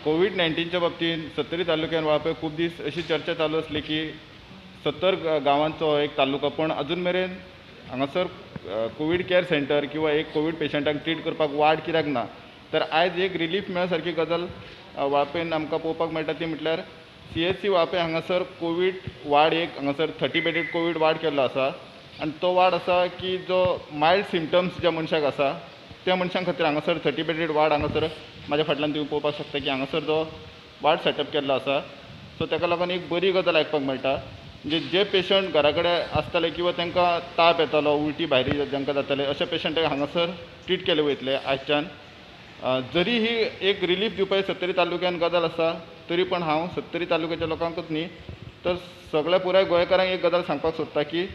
Covid 19च्या बाबतींत सत्तरी तालुक्यान वाळपय खूब दीस अशी चर्चा चालू आसली की 70 गांवांचो एक तालुको, पण अजून मेरेन हांगासर कोवीड केअर सेंटर किंवा एक कोवीड पेशंटांक ट्रीट करपाक वार्ड कित्याक ना. तर आयज एक रिलीफ मेळ सारकी गजाल वाळपयन आमकां पळोवपाक मेळटा, ती म्हटल्यार CHC Valpoi हांगासर कोवीड वार्ड एक हांगासर 30 बेडेड कोवीड वार्ड केल्लो आसा आनी तो वार्ड आसा की जो मायल्ड सिमटम्स ज्या मनशाक आसा त्या मनशां खातीर हांगासर 30 बेडेड वार्ड हांगासर म्हाज्या फाटल्यान तुमी पळोवपाक शकता की हांगासर जो वार्ड सेटअप केल्लो आसा. सो ताका लागून एक बरी गजाल आयकपाक मेळटा, म्हणजे जे पेशंट घरा कडेन आसताले किंवा तांकां ताप येतालो, उलटी भायरी जांकां जाताले, अशा पेशंटाक हांगासर ट्रीट केले वयतले आयच्यान. जरी ही एक रिलीफ दिवपाची सत्तरी तालुक्यान गजाल आसा, तरी पण हांव सत्तरी तालुक्याच्या लोकांकूच न्ही तर सगळ्या पुराय गोंयकारांक एक गजाल सांगपाक सोदता की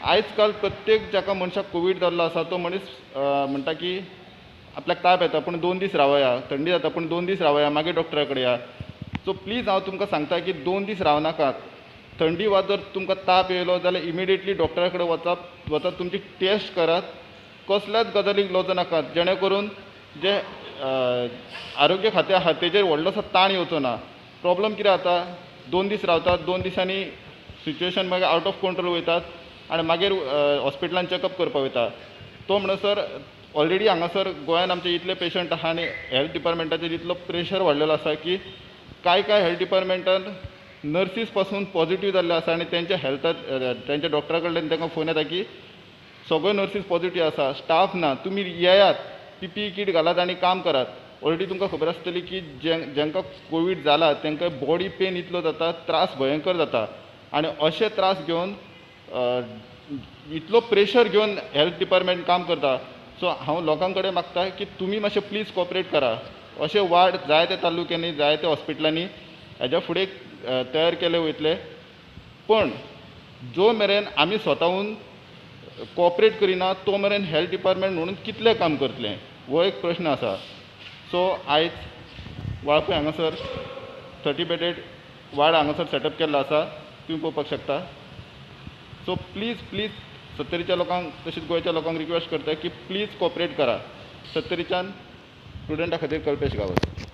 आयज काल प्रत्येक जाका मनशाक कोवीड जाल्लो आसा तो मनीस म्हणटा की आपल्याक ताप येता पूण 2 दीस रावया, थंडी जाता पूण 2 दीस रावया, मागीर डॉक्टरा कडेन या. सो प्लीज हांव तुमकां सांगता की 2 दीस रावनाकात. थंडी वा जर तुमकां ताप येयलो जाल्यार इमिडिएटली डॉक्टरा कडेन वचात, तुमची टेस्ट करात, कसल्याच गजालीक लजो नाकात, जेणे करून जे आरोग्य खातें आहा तेजेर व्हडलोसो ताण येवचो ना. प्रॉब्लम कितें जाता, 2 दीस रावतात, 2 दिसांनी सिच्युएशन मागीर आवट ऑफ कंट्रोल वयतात आनी मागीर हॉस्पिटलान चॅकअप करपाक वयता. तो म्हणसर ऑलरेडी हांगासर गोंयान आमचे इतले पेशंट आहा आनी हेल्थ डिपार्टमेंटाचेर इतलो प्रेशर वाडलेलो आसा की कांय कांय हेल्थ डिपार्टमेंटान नर्सीस पासून पॉझिटिव्ह जाल्ले आसा आनी तेंच्या हेल्थाक तेंच्या डॉक्टरा कडल्यान तांकां फोन येता की सगळ्यो नर्सीस पॉझिटिव्ह आसा, स्टाफ ना, तुमी येयात, PPE कीट घालात आनी काम करात. ऑलरेडी तुमकां खबर आसतली की जांकां कोवीड जाला तांकां बॉडी पेन इतलो जाता, त्रास भयंकर जाता आनी अशे त्रास घेवन इतलो प्रेशर घेवन हेल्थ डिपार्टमेंट काम करता. सो हांव लोकां कडेन मागता की तुमी मातशें प्लीज कॉपरेट करा. अशे वार्ड जायत्या तालुक्यांनी, जायत्या हॉस्पिटलांनी हेज्या फुडें तयार केले वयतले, पण जो मेरेन आमी स्वताहून कॉपरेट करिना तो मेरेन हेल्थ डिपार्टमेंट म्हणून कितलें काम करतलें हो एक प्रश्न आसा. सो आयज वाळपय हांगासर 30 बेडेड वार्ड हांगासर सेटअप केल्लो आसा, तुमी पळोवपाक शकता. सो प्लीज प्लीज सत्तरीच्या लोकांक तशेंच गोंयच्या लोकांक रिक्वेस्ट करता की प्लीज कॉपरेट करा. सत्तरीच्यान स्टुडंटा खातीर कल्पेश गांवस.